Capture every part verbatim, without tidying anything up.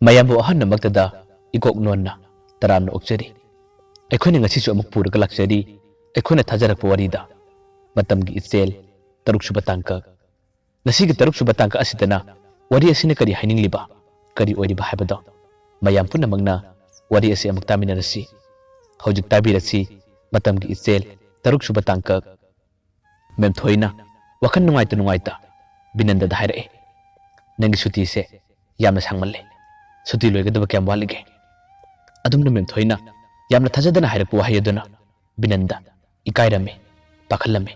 ꯃꯌꯥꯝꯕꯨ ꯑꯍꯟꯅꯃꯛꯇꯗ ꯏꯀꯣꯛ ꯅꯣꯟꯅ ꯇꯔꯥꯝꯅ ꯑꯣꯛꯆꯔꯤ꯫ ꯑꯩꯈꯣꯏꯅ ꯉꯁꯤꯁꯨ ꯑꯃꯨꯛ ꯄꯨꯔꯒ ꯂꯥꯛꯆꯔꯤ ꯑꯩꯈꯣꯏꯅ ꯊꯥꯖꯔꯛꯄ ꯋꯥꯔꯤꯗ, ꯃꯇꯝꯒꯤ ꯏꯆꯦꯜ, ꯇꯔꯨꯛ ꯁꯨꯕ ꯇꯥꯡꯀꯛ꯫ ꯉꯁꯤꯒꯤ ꯇꯔꯨꯛ ꯁꯨꯕ ꯇꯥꯡꯀꯛ ꯑꯁꯤꯗꯅ ꯋꯥꯔꯤ ꯑꯁꯤꯅ ꯀꯔꯤ ꯍꯥꯏꯅꯤꯡꯂꯤꯕ, ꯀꯔꯤ ꯑꯣꯏꯔꯤꯕ ꯍꯥꯏꯕꯗꯣ ꯃꯌꯥꯝ ꯄꯨꯝꯅꯃꯛꯅ ꯋꯥꯔꯤ ꯑꯁꯤ ꯑꯃꯨꯛ ꯇꯥꯃꯤꯟꯅꯔꯁꯤ꯫ ꯍꯧꯖꯤꯛ ꯇꯥꯕꯤꯔꯁꯤ ꯃꯇꯝꯒꯤ ꯏꯆꯦꯜ, ꯇꯔꯨꯛ ꯁꯨꯕ ꯇꯥꯡꯀꯛ꯫ ꯃꯦꯝꯊꯣꯏꯅ ꯋꯥꯈꯜ ꯅꯨꯡꯉꯥꯏꯇ ꯅꯨꯡꯉꯥꯏꯇ ꯕꯤꯅꯟꯗꯗ ꯍꯥꯏꯔꯛꯑꯦ, "ꯅꯪꯒꯤ ꯁꯨꯇꯤꯁꯦ ꯌꯥꯝꯅ ꯁꯥꯡꯃꯜꯂꯦ꯫ ꯁꯨꯇꯤ ꯂꯣꯏꯒꯗꯕ ꯀꯌꯥꯝ ꯋꯥꯠꯂꯤꯒꯦ?" ꯑꯗꯨꯝꯅ ꯃꯦꯝꯊꯣꯏꯅ ꯌꯥꯝꯅ ꯊꯥꯖꯗꯅ ꯍꯥꯏꯔꯛꯄ ꯋꯥꯍꯩ ꯑꯗꯨꯅ ꯕꯤꯅꯟꯗ ꯏꯀꯥꯏꯔꯝꯃꯤ, ꯄꯥꯈꯠꯂꯝꯃꯤ꯫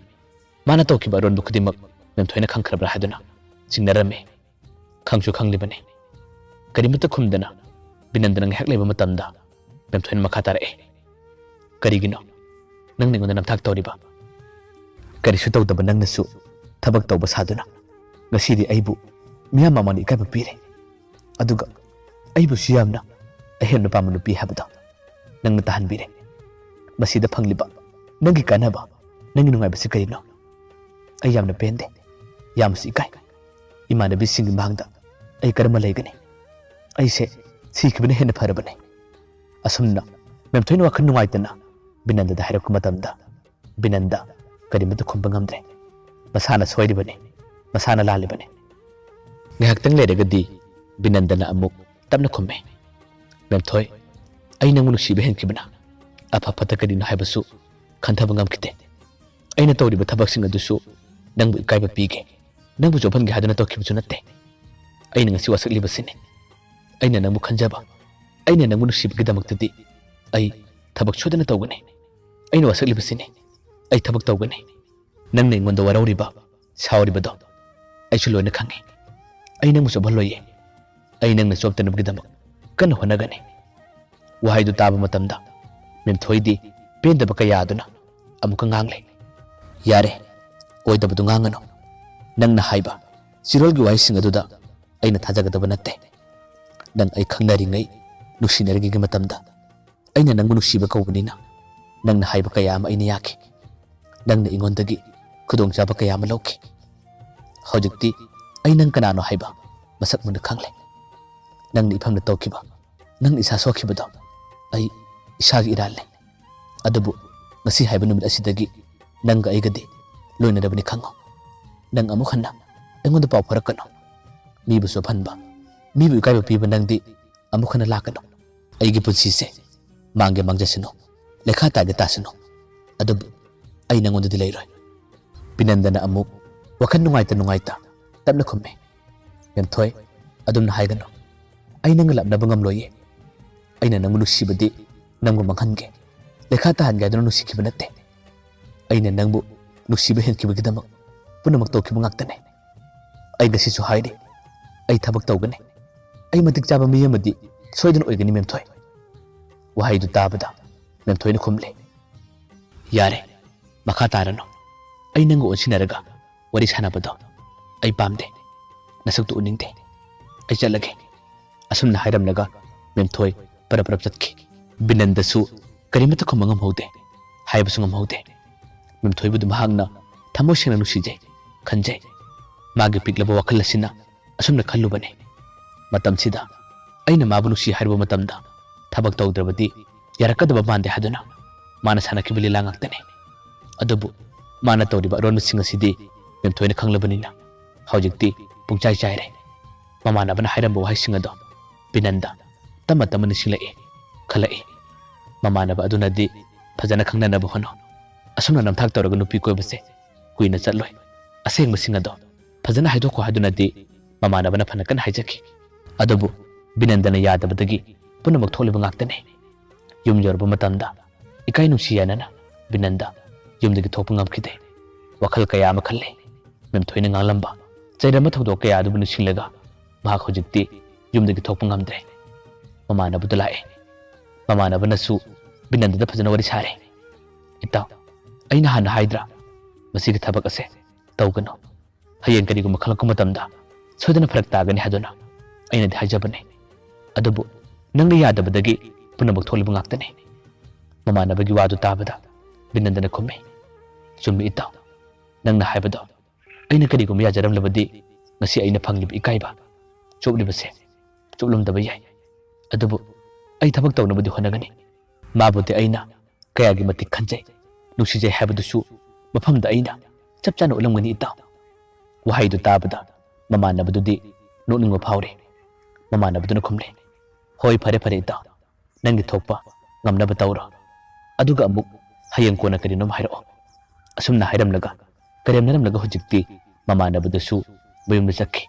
ꯃꯥꯅ ꯇꯧꯈꯤꯕ ꯑꯔꯣꯟꯕ ꯈꯨꯗꯤꯡꯃꯛ ꯃꯦꯝꯊꯣꯏꯅ ꯈꯪꯈ꯭ꯔꯕ꯭ꯔꯥ ꯍꯥꯏꯗꯨꯅ ꯆꯤꯡꯅꯔꯝꯃꯤ꯫ ꯈꯪꯁꯨ ꯈꯪꯂꯤꯕꯅꯤ꯫ ꯀꯔꯤꯃꯠꯇ ꯈꯨꯝꯗꯅ ꯕꯤꯅꯟꯗꯅ ꯉꯥꯏꯍꯥꯛ ꯂꯩꯕ ꯃꯇꯝꯗ ꯃꯦꯝꯊꯣꯏꯅ ꯃꯈꯥ ꯇꯥꯔꯛꯑꯦ, "ꯀꯔꯤꯒꯤꯅꯣ ꯅꯪꯅ ꯑꯩꯉꯣꯟꯗ ꯅꯝꯊꯥꯛ ꯇꯧꯔꯤꯕ? ꯀꯔꯤꯁꯨ ꯇꯧꯗꯕ ꯅꯪꯅꯁꯨ ꯊꯕꯛ ꯇꯧꯕ ꯁꯥꯗꯨꯅ ꯉꯁꯤꯗꯤ ꯑꯩꯕꯨ ꯃꯤꯌꯥꯝ ꯃꯃꯥꯡꯗ ꯏꯀꯥꯏꯕ ꯄꯤꯔꯦ꯫ ꯑꯗꯨꯒ ꯑꯩꯕꯨꯁꯨ ꯌꯥꯝꯅ ꯑꯍꯦꯟꯕ ꯄꯥꯝꯕ ꯅꯨꯄꯤ ꯍꯥꯏꯕꯗꯣ ꯅꯪꯅ ꯇꯥꯍꯟꯕꯤꯔꯦ꯫ ꯃꯁꯤꯗ ꯐꯪꯂꯤꯕ ꯅꯪꯒꯤ ꯀꯥꯟꯅꯕ, ꯅꯪꯒꯤ ꯅꯨꯡꯉꯥꯏꯕꯁꯤ ꯀꯔꯤꯅꯣ? ꯑꯩ ꯌꯥꯝꯅ ꯄꯦꯟꯗꯦ, ꯌꯥꯝꯅꯁꯨ ꯏꯀꯥꯏ꯫ ꯏꯃꯥꯟꯅꯕꯤꯁꯤꯡꯒꯤ ꯃꯥꯡꯗ ꯑꯩ ꯀꯔꯝꯅ ꯂꯩꯒꯅꯤ? ꯑꯩꯁꯦ ꯁꯤꯈꯤꯕꯅ ꯍꯦꯟꯅ ꯐꯔꯕꯅꯤ꯫" ꯑꯁꯨꯝꯅ ꯃꯦꯝꯊꯣꯏꯅ ꯋꯥꯈꯜ ꯅꯨꯡꯉꯥꯏꯇꯅ ꯕꯤꯅꯟꯗꯗ ꯍꯥꯏꯔꯛꯄ ꯃꯇꯝꯗ, ꯕꯤꯅꯟꯗ ꯀꯔꯤꯃꯠꯇ ꯈꯨꯝꯕ ꯉꯝꯗ꯭ꯔꯦ꯫ ꯃꯁꯥꯅ ꯁꯣꯏꯔꯤꯕꯅꯤ, ꯃꯁꯥꯅ ꯂꯥꯜꯂꯤꯕꯅꯤ꯫ ꯉꯥꯏꯍꯥꯛꯇꯪ ꯂꯩꯔꯒꯗꯤ ꯕꯤꯅꯟꯗꯅ ꯑꯃꯨꯛ ꯇꯞꯅ ꯈꯨꯝꯃꯦ, "ꯃꯦꯝꯊꯣꯏ, ꯑꯩ ꯅꯪꯕꯨ ꯅꯨꯡꯁꯤꯕ ꯍꯦꯟꯈꯤꯕꯅ ꯑꯐ ꯐꯠꯇ ꯀꯔꯤꯅꯣ ꯍꯥꯏꯕꯁꯨ ꯈꯟꯊꯕ ꯉꯝꯈꯤꯗꯦ꯫ ꯑꯩꯅ ꯇꯧꯔꯤꯕ ꯊꯕꯛꯁꯤꯡ ꯑꯗꯨꯁꯨ ꯅꯪꯕꯨ ꯏꯀꯥꯏꯕ ꯄꯤꯒꯦ, ꯅꯪꯕꯨ ꯆꯣꯞꯍꯟꯒꯦ ꯍꯥꯏꯗꯨꯅ ꯇꯧꯈꯤꯕꯁꯨ ꯅꯠꯇꯦ꯫ ꯑꯩꯅ ꯉꯁꯤ ꯋꯥꯁꯛꯂꯤꯕꯁꯤꯅꯤ꯫ ꯑꯩꯅ ꯅꯪꯕꯨ ꯈꯟꯖꯕ, ꯑꯩꯅ ꯅꯪꯕꯨ ꯅꯨꯡꯁꯤꯕꯒꯤꯗꯃꯛꯇꯗꯤ ꯑꯩ ꯊꯕꯛ ꯁꯣꯏꯗꯅ ꯇꯧꯒꯅꯤ꯫ ꯑꯩꯅ ꯋꯥꯁꯛꯂꯤꯕꯁꯤꯅꯤ꯫ ꯑꯩ ꯊꯕꯛ ꯇꯧꯒꯅꯤ꯫ ꯅꯪꯅ ꯑꯩꯉꯣꯟꯗ ꯋꯥꯔꯧꯔꯤꯕ, ꯁꯥꯎꯔꯤꯕꯗꯣ ꯑꯩꯁꯨ ꯂꯣꯏꯅ ꯈꯪꯉꯤ꯫ ꯑꯩ ꯅꯪꯕꯨ ꯆꯣꯞꯍꯜꯂꯣꯏꯌꯦ꯫ ꯑꯩ ꯅꯪꯅ ꯆꯣꯞꯇꯅꯕꯒꯤꯗꯃꯛ ꯀꯟꯅ ꯍꯣꯠꯅꯒꯅꯤ꯫" ꯋꯥꯍꯩꯗꯨ ꯇꯥꯕ ꯃꯇꯝꯗ ꯃꯦꯝꯊꯣꯏꯗꯤ ꯄꯦꯟꯗꯕ ꯀꯌꯥ ꯑꯗꯨꯅ ꯑꯃꯨꯛꯀ ꯉꯥꯡꯂꯦ, "ꯌꯥꯔꯦ, ꯑꯣꯏꯗꯕꯗꯨ ꯉꯥꯡꯒꯅꯨ꯫ ꯅꯪꯅ ꯍꯥꯏꯕ ꯆꯤꯔꯣꯜꯒꯤ ꯋꯥꯍꯩꯁꯤꯡ ꯑꯗꯨꯗ ꯑꯩꯅ ꯊꯥꯖꯒꯗꯕ ꯅꯠꯇꯦ꯫ ꯅꯪ ꯑꯩ ꯈꯪꯅꯔꯤꯉꯩ, ꯅꯨꯡꯁꯤꯅꯔꯤꯉꯩꯒꯤ ꯃꯇꯝꯗ ꯑꯩꯅ ꯅꯪꯕꯨ ꯅꯨꯡꯁꯤꯕ ꯀꯧꯕꯅꯤꯅ ꯅꯪꯅ ꯍꯥꯏꯕ ꯀꯌꯥ ꯑꯃ ꯑꯩꯅ ꯌꯥꯈꯤ꯫ ꯅꯪꯅ ꯑꯩꯉꯣꯟꯗꯒꯤ ꯈꯨꯗꯣꯡꯆꯥꯕ ꯀꯌꯥ ꯑꯃ ꯂꯧꯈꯤ꯫ ꯍꯧꯖꯤꯛꯇꯤ ꯑꯩ ꯅꯪ ꯀꯅꯥꯅꯣ ꯍꯥꯏꯕ ꯃꯁꯛ ꯃꯨꯟꯅ ꯈꯪꯂꯦ꯫ ꯅꯪꯅ ꯏꯐꯝꯗ ꯇꯧꯈꯤꯕ, ꯅꯪꯅ ꯏꯁꯥ ꯁꯣꯛꯈꯤꯕꯗꯣ ꯑꯩ ꯏꯁꯥꯒꯤ ꯏꯔꯥꯜꯅꯦ꯫ ꯑꯗꯨꯕꯨ ꯉꯁꯤ ꯍꯥꯏꯕ ꯅꯨꯃꯤꯠ ꯑꯁꯤꯗꯒꯤ ꯅꯪꯒ ꯑꯩꯒꯗꯤ ꯂꯣꯏꯅꯔꯕꯅꯤ ꯈꯪꯉꯣ꯫ ꯅꯪ ꯑꯃꯨꯛ ꯍꯟꯅ ꯑꯩꯉꯣꯟꯗ ꯄꯥꯎ ꯐꯥꯎꯔꯛꯀꯅꯨ꯫ ꯃꯤꯕꯨ ꯆꯣꯞꯍꯟꯕ, ꯃꯤꯕꯨ ꯏꯀꯥꯏꯕ ꯄꯤꯕ ꯅꯪꯗꯤ ꯑꯃꯨꯛ ꯍꯟꯅ ꯂꯥꯛꯀꯅꯨ꯫ ꯑꯩꯒꯤ ꯄꯨꯟꯁꯤꯁꯦ ꯃꯥꯡꯒꯦ ꯃꯥꯡꯖꯁꯅꯨ, ꯂꯩꯈꯥ ꯇꯥꯒꯦ ꯇꯥꯁꯅꯨ, ꯑꯗꯨꯕꯨ ꯑꯩ ꯅꯪꯉꯣꯟꯗꯗꯤ ꯂꯩꯔꯣꯏ꯫ ꯕꯤꯅꯟꯗꯅ ꯑꯃꯨꯛ ꯋꯥꯈꯜ ꯅꯨꯡꯉꯥꯏꯇ ꯅꯨꯡꯉꯥꯏꯇ ꯇꯞꯅ ꯈꯨꯝꯃꯤ, "ꯃꯦꯝꯊꯣꯏ, ꯑꯗꯨꯝꯅ ꯍꯥꯏꯒꯅꯨ꯫ ꯑꯩ ꯅꯪꯒ ꯂꯥꯞꯅꯕ ꯉꯝꯂꯣꯏꯌꯦ꯫ ꯑꯩꯅ ꯅꯪꯕꯨ ꯅꯨꯡꯁꯤꯕꯗꯤ ꯅꯪꯕꯨ ꯃꯥꯡꯍꯟꯒꯦ, ꯂꯩꯈꯥ ꯇꯥꯍꯟꯒꯦ ꯍꯥꯏꯗꯨꯅ ꯅꯨꯡꯁꯤꯈꯤꯕ ꯅꯠꯇꯦ꯫ ꯑꯩꯅ ꯅꯪꯕꯨ ꯅꯨꯡꯁꯤꯕ ꯍꯦꯟꯈꯤꯕꯒꯤꯗꯃꯛ ꯄꯨꯝꯅꯃꯛ ꯇꯧꯈꯤꯕ ꯉꯥꯛꯇꯅꯦ꯫ ꯑꯩ ꯉꯁꯤꯁꯨ ꯍꯥꯏꯔꯤ, ꯑꯩ ꯊꯕꯛ ꯇꯧꯒꯅꯤ꯫ ꯑꯩ ꯃꯇꯤꯛ ꯆꯥꯕ ꯃꯤ ꯑꯃꯗꯤ ꯁꯣꯏꯗꯅ ꯑꯣꯏꯒꯅꯤ, ꯃꯦꯝꯊꯣꯏ꯫" ꯋꯥꯍꯩꯗꯨ ꯇꯥꯕꯗ ꯃꯦꯝꯊꯣꯏꯅ ꯈꯨꯝꯂꯦ, "ꯌꯥꯔꯦ, ꯃꯈꯥ ꯇꯥꯔꯅꯨ꯫ ꯑꯩ ꯅꯪꯒ ꯑꯣꯟꯁꯤꯟꯅꯔꯒ ꯋꯥꯔꯤ ꯁꯥꯟꯅꯕꯗꯣ ꯑꯩ ꯄꯥꯝꯗꯦ꯫ ꯅꯁꯛꯇꯨ ꯎꯅꯤꯡꯗꯦ꯫ ꯑꯩ ꯆꯠꯂꯒꯦ꯫" ꯑꯁꯨꯝꯅ ꯍꯥꯏꯔꯝꯂꯒ ꯃꯦꯝꯊꯣꯏ ꯄꯔꯞ ꯄꯔꯞ ꯆꯠꯈꯤ꯫ ꯕꯤꯅꯟꯗꯁꯨ ꯀꯔꯤꯃꯠꯇ ꯈꯨꯝꯕ ꯉꯝꯍꯧꯗꯦ, ꯍꯥꯏꯕꯁꯨ ꯉꯝꯍꯧꯗꯦ꯫ ꯃꯦꯝꯊꯣꯏꯕꯨꯗꯤ ꯃꯍꯥꯛꯅ ꯊꯃꯣꯏ ꯁꯦꯡꯅ ꯅꯨꯡꯁꯤꯖꯩ ꯈꯟꯖꯩ꯫ ꯃꯥꯒꯤ ꯄꯤꯛꯂꯕ ꯋꯥꯈꯜ ꯑꯁꯤꯅ ꯑꯁꯨꯝꯅ ꯈꯜꯂꯨꯕꯅꯤ, "ꯃꯇꯝꯁꯤꯗ ꯑꯩꯅ ꯃꯥꯕꯨ ꯅꯨꯡꯁꯤ ꯍꯥꯏꯔꯨꯕ ꯃꯇꯝꯗ ꯊꯕꯛ ꯇꯧꯗ꯭ꯔꯕꯗꯤ ꯌꯥꯔꯛꯀꯗꯕ ꯃꯥꯟꯗꯦ" ꯍꯥꯏꯗꯨꯅ ꯃꯥꯅ ꯁꯥꯟꯅꯈꯤꯕ ꯂꯤꯂꯥ ꯉꯥꯛꯇꯅꯤ꯫ ꯑꯗꯨꯕꯨ ꯃꯥꯅ ꯇꯧꯔꯤꯕ ꯑꯔꯣꯟꯕꯁꯤꯡ ꯑꯁꯤꯗꯤ ꯃꯦꯝꯊꯣꯏꯅ ꯈꯪꯂꯕꯅꯤꯅ ꯍꯧꯖꯤꯛꯇꯤ ꯄꯨꯡꯆꯥꯏ ꯆꯥꯏꯔꯦ꯫ ꯃꯃꯥꯟꯅꯕꯅ ꯍꯥꯏꯔꯝꯕ ꯋꯥꯍꯩꯁꯤꯡ ꯑꯗꯣ ꯕꯤꯅꯟꯗ ꯇꯞꯅ ꯇꯞꯅ ꯅꯤꯡꯁꯤꯡꯂꯛꯏ, ꯈꯜꯂꯛꯏ꯫ ꯃꯃꯥꯟꯅꯕ ꯑꯗꯨꯅꯗꯤ ꯐꯖꯅ ꯈꯪꯅꯅꯕ ꯍꯣꯠꯅꯧ꯫ ꯑꯁꯨꯝꯅ ꯅꯝꯊꯥꯛ ꯇꯧꯔꯒ ꯅꯨꯄꯤ ꯀꯣꯏꯕꯁꯦ ꯀꯨꯏꯅ ꯆꯠꯂꯣꯏ꯫ ꯑꯁꯦꯡꯕꯁꯤꯡ ꯑꯗꯣ ꯐꯖꯅ ꯍꯥꯏꯗꯣꯛꯈꯣ ꯍꯥꯏꯗꯨꯅꯗꯤ ꯃꯃꯥꯟꯅꯕꯅ ꯐꯅ ꯀꯟꯅ ꯍꯥꯏꯖꯈꯤ꯫ ꯑꯗꯨꯕꯨ ꯕꯤꯅꯟꯗꯅ ꯌꯥꯗꯕꯗꯒꯤ ꯄꯨꯝꯅꯃꯛ ꯊꯣꯛꯂꯤꯕ ꯉꯥꯛꯇꯅꯤ꯫ ꯌꯨꯝ ꯌꯧꯔꯕ ꯃꯇꯝꯗ ꯏꯀꯥꯏ ꯅꯨꯡꯁꯤ ꯌꯥꯅꯅ ꯕꯤꯅꯟꯗ ꯌꯨꯝꯗꯒꯤ ꯊꯣꯛꯄ ꯉꯝꯈꯤꯗꯦ꯫ ꯋꯥꯈꯜ ꯀꯌꯥ ꯑꯃ ꯈꯜꯂꯦ꯫ ꯃꯦꯝꯊꯣꯏꯅ ꯉꯥꯡꯂꯝꯕ ꯆꯩꯔꯝꯕ ꯊꯧꯗꯣꯛ ꯀꯌꯥ ꯑꯗꯨꯕꯨ ꯅꯤꯡꯁꯤꯡꯂꯒ ꯃꯍꯥꯛ ꯍꯧꯖꯤꯛꯇꯤ ꯌꯨꯝꯗꯒꯤ ꯊꯣꯛꯄ ꯉꯝꯗ꯭ꯔꯦ꯫ ꯃꯃꯥꯟꯅꯕꯗꯨ ꯂꯥꯛꯑꯦ꯫ ꯃꯃꯥꯟꯅꯕꯅꯁꯨ ꯕꯤꯅꯟꯗꯗ ꯐꯖꯅ ꯋꯥꯔꯤ ꯁꯥꯔꯦ꯫ "ꯏꯇꯥꯎ, ꯑꯩꯅ ꯍꯥꯟꯅ ꯍꯥꯏꯗ꯭ꯔꯥ ꯃꯁꯤꯒꯤ ꯊꯕꯛ ꯑꯁꯦ ꯇꯧꯒꯅꯨ? ꯍꯌꯦꯡ ꯀꯔꯤꯒꯨꯝꯕ ꯈꯜꯂꯛꯄ ꯃꯇꯝꯗ ꯁꯣꯏꯗꯅ ꯐꯔꯛ ꯇꯥꯒꯅꯤ ꯍꯥꯏꯗꯨꯅ ꯑꯩꯅꯗꯤ ꯍꯥꯏꯖꯕꯅꯦ꯫ ꯑꯗꯨꯕꯨ ꯅꯪꯅ ꯌꯥꯗꯕꯗꯒꯤ ꯄꯨꯝꯅꯃꯛ ꯊꯣꯛꯂꯤꯕ ꯉꯥꯛꯇꯅꯤ꯫" ꯃꯃꯥꯟꯅꯕꯒꯤ ꯋꯥꯗꯨ ꯇꯥꯕꯗ ꯕꯤꯅꯟꯗꯅ ꯈꯨꯝꯃꯤ, "ꯆꯨꯝꯃꯤ ꯏꯇꯥꯎ, ꯅꯪꯅ ꯍꯥꯏꯕꯗꯣ꯫ ꯑꯩꯅ ꯀꯔꯤꯒꯨꯝꯕ ꯌꯥꯖꯔꯝꯂꯕꯗꯤ ꯉꯁꯤ ꯑꯩꯅ ꯐꯪꯂꯤꯕ ꯏꯀꯥꯏꯕ, ꯆꯣꯞꯂꯤꯕꯁꯦ ꯆꯣꯞꯂꯝꯗꯕ ꯌꯥꯏ꯫ ꯑꯗꯨꯕꯨ ꯑꯩ ꯊꯕꯛ ꯇꯧꯅꯕꯗꯤ ꯍꯣꯠꯅꯒꯅꯤ꯫ ꯃꯥꯕꯨꯗꯤ ꯑꯩꯅ ꯀꯌꯥꯒꯤ ꯃꯇꯤꯛ ꯈꯟꯖꯩ, ꯅꯨꯡꯁꯤꯖꯩ ꯍꯥꯏꯕꯗꯨꯁꯨ ꯃꯐꯝꯗ ꯑꯩꯅ ꯆꯞ ꯆꯥꯅ ꯎꯠꯂꯝꯒꯅꯤ ꯏꯇꯥꯎ꯫ ꯋꯥꯍꯩꯗꯨ ꯇꯥꯕꯗ ꯃꯃꯥꯟꯅꯕꯗꯨꯗꯤ ꯅꯣꯛꯅꯤꯡꯕ ꯐꯥꯎꯔꯦ꯫ ꯃꯃꯥꯟꯅꯕꯗꯨꯅ ꯈꯨꯝꯂꯦ, "ꯍꯣꯏ, ꯐꯔꯦ ꯐꯔꯦ ꯏꯇꯥꯎ, ꯅꯪꯒꯤ ꯊꯣꯛꯄ ꯉꯝꯅꯕ ꯇꯧꯔꯣ꯫ ꯑꯗꯨꯒ ꯑꯃꯨꯛ ꯍꯌꯦꯡ ꯀꯣꯟꯅ ꯀꯔꯤꯅꯣꯝ ꯍꯥꯏꯔꯛꯑꯣ"꯫ ꯑꯁꯨꯝꯅ ꯍꯥꯏꯔꯝꯂꯒ ꯀꯔꯦꯝꯅꯔꯝꯂꯒ ꯍꯧꯖꯤꯛꯇꯤ ꯃꯃꯥꯟꯅꯕꯗꯨꯁꯨ ꯃꯌꯨꯝꯗ ꯆꯠꯈꯤ꯫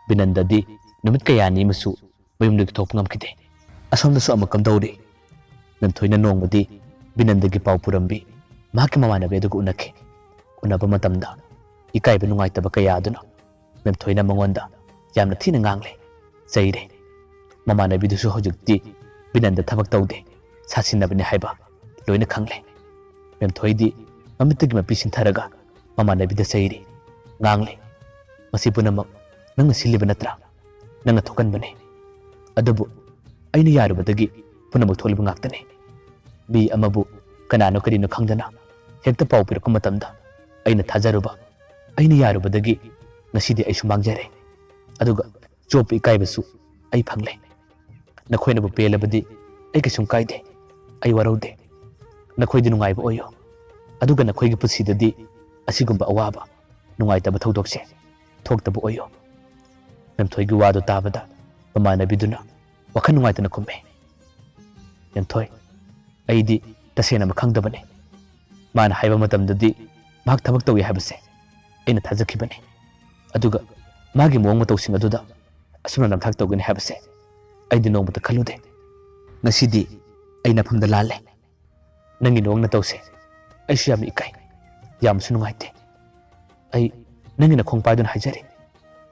ꯕꯤꯅꯟꯗꯗꯤ ꯅꯨꯃꯤꯠ ꯀꯌꯥꯅꯤ ꯑꯃꯁꯨ ꯃꯌꯨꯝꯗꯒꯤ ꯊꯣꯛꯄ ꯉꯝꯈꯤꯗꯦ꯫ ꯑꯁꯣꯝꯗꯁꯨ ꯑꯃꯨꯛ ꯀꯝꯗꯧꯔꯤ? ꯃꯦꯝꯊꯣꯏꯅ ꯅꯣꯡꯃꯗꯤ ꯕꯤꯅꯟꯗꯒꯤ ꯄꯥꯎ ꯄꯨꯔꯝꯕꯤ ꯃꯍꯥꯛꯀꯤ ꯃꯃꯥꯟꯅꯕꯤ ꯑꯗꯨꯒ ꯎꯅꯈꯤ꯫ ꯎꯅꯕ ꯃꯇꯝꯗ ꯏꯀꯥꯏꯕ ꯅꯨꯡꯉꯥꯏꯇꯕ ꯀꯌꯥ ꯑꯗꯨꯅ ꯃꯦꯝꯊꯣꯏꯅ ꯃꯉꯣꯟꯗ ꯌꯥꯝꯅ ꯊꯤꯅ ꯉꯥꯡꯂꯦ, ꯆꯩꯔꯦ꯫ ꯃꯃꯥꯟꯅꯕꯤꯗꯨꯁꯨ ꯍꯧꯖꯤꯛꯇꯤ ꯕꯤꯅꯟꯗ ꯊꯕꯛ ꯇꯧꯗꯦ, ꯁꯥꯁꯤꯟꯅꯕꯅꯤ ꯍꯥꯏꯕ ꯂꯣꯏꯅ ꯈꯪꯂꯦ꯫ ꯃꯦꯝꯊꯣꯏꯗꯤ ꯃꯃꯤꯠꯇꯒꯤ ꯃꯄꯤ ꯁꯤꯟꯊꯔꯒ ꯃꯃꯥꯟꯅꯕꯤꯗ ꯆꯩꯔꯤ, ꯉꯥꯡꯂꯤ, "ꯃꯁꯤ ꯄꯨꯝꯅꯃꯛ ꯅꯪꯅ ꯁꯤꯜꯂꯤꯕ ꯅꯠꯇ꯭ꯔꯥ? ꯅꯪꯅ ꯊꯣꯛꯍꯟꯕꯅꯤ꯫ ꯑꯗꯨꯕꯨ ꯑꯩꯅ ꯌꯥꯔꯨꯕꯗꯒꯤ ꯄꯨꯝꯅꯃꯛ ꯊꯣꯛꯂꯤꯕ ꯉꯥꯛꯇꯅꯤ꯫ ꯃꯤ ꯑꯃꯕꯨ ꯀꯅꯥꯅꯣ ꯀꯔꯤꯅꯣ ꯈꯪꯗꯅ ꯍꯦꯛꯇ ꯄꯥꯎ ꯄꯤꯔꯛꯄ ꯃꯇꯝꯗ ꯑꯩꯅ ꯊꯥꯖꯔꯨꯕ, ꯑꯩꯅ ꯌꯥꯔꯨꯕꯗꯒꯤ ꯉꯁꯤꯗꯤ ꯑꯩꯁꯨ ꯃꯥꯡꯖꯔꯦ꯫ ꯑꯗꯨꯒ ꯆꯣꯞꯄ ꯏꯀꯥꯏꯕꯁꯨ ꯑꯩ ꯐꯪꯂꯦ꯫ ꯅꯈꯣꯏꯅꯕꯨ ꯄꯦꯜꯂꯕꯗꯤ ꯑꯩ ꯀꯩꯁꯨꯝ ꯀꯥꯏꯗꯦ, ꯑꯩ ꯋꯥꯔꯧꯗꯦ꯫ ꯅꯈꯣꯏꯗꯤ ꯅꯨꯡꯉꯥꯏꯕ ꯑꯣꯏꯌꯨ꯫ ꯑꯗꯨꯒ ꯅꯈꯣꯏꯒꯤ ꯄꯨꯟꯁꯤꯗꯗꯤ ꯑꯁꯤꯒꯨꯝꯕ ꯑꯋꯥꯕ, ꯅꯨꯡꯉꯥꯏꯇꯕ ꯊꯧꯗꯣꯛꯁꯦ ꯊꯣꯛꯇꯕ ꯑꯣꯏꯌꯨ"꯫ ꯃꯦꯝꯊꯣꯏꯒꯤ ꯋꯥꯗꯨ ꯇꯥꯕꯗ ꯃꯃꯥꯟꯅꯕꯤꯗꯨꯅ ꯋꯥꯈꯜ ꯅꯨꯡꯉꯥꯏꯇꯅ ꯈꯨꯝꯃꯦ, "ꯃꯦꯝꯊꯣꯏ, ꯑꯩꯗꯤ ꯇꯁꯦꯡꯅꯃꯛ ꯈꯪꯗꯕꯅꯤ꯫ ꯃꯥꯅ ꯍꯥꯏꯕ ꯃꯇꯝꯗꯗꯤ ꯃꯍꯥꯛ ꯊꯕꯛ ꯇꯧꯏ ꯍꯥꯏꯕꯁꯦ ꯑꯩꯅ ꯊꯥꯖꯈꯤꯕꯅꯤ꯫ ꯑꯗꯨꯒ ꯃꯥꯒꯤ ꯃꯑꯣꯡ ꯃꯇꯧꯁꯤꯡ ꯑꯗꯨꯗ ꯑꯁꯨꯝꯅ ꯅꯝꯊꯥꯛ ꯇꯧꯒꯅꯤ ꯍꯥꯏꯕꯁꯦ ꯑꯩꯗꯤ ꯅꯣꯡꯃꯇ ꯈꯜꯂꯨꯗꯦ꯫ ꯉꯁꯤꯗꯤ ꯑꯩ ꯅꯐꯝꯗ ꯂꯥꯜꯂꯦ꯫ ꯅꯪꯒꯤ ꯅꯑꯣꯡ ꯅꯇꯧꯁꯦ ꯑꯩꯁꯨ ꯌꯥꯝꯅ ꯏꯀꯥꯏ, ꯌꯥꯝꯅꯁꯨ ꯅꯨꯡꯉꯥꯏꯇꯦ꯫ ꯑꯩ ꯅꯪꯒꯤ ꯅꯈꯣꯡ ꯄꯥꯏꯗꯨꯅ ꯍꯥꯏꯖꯔꯤ,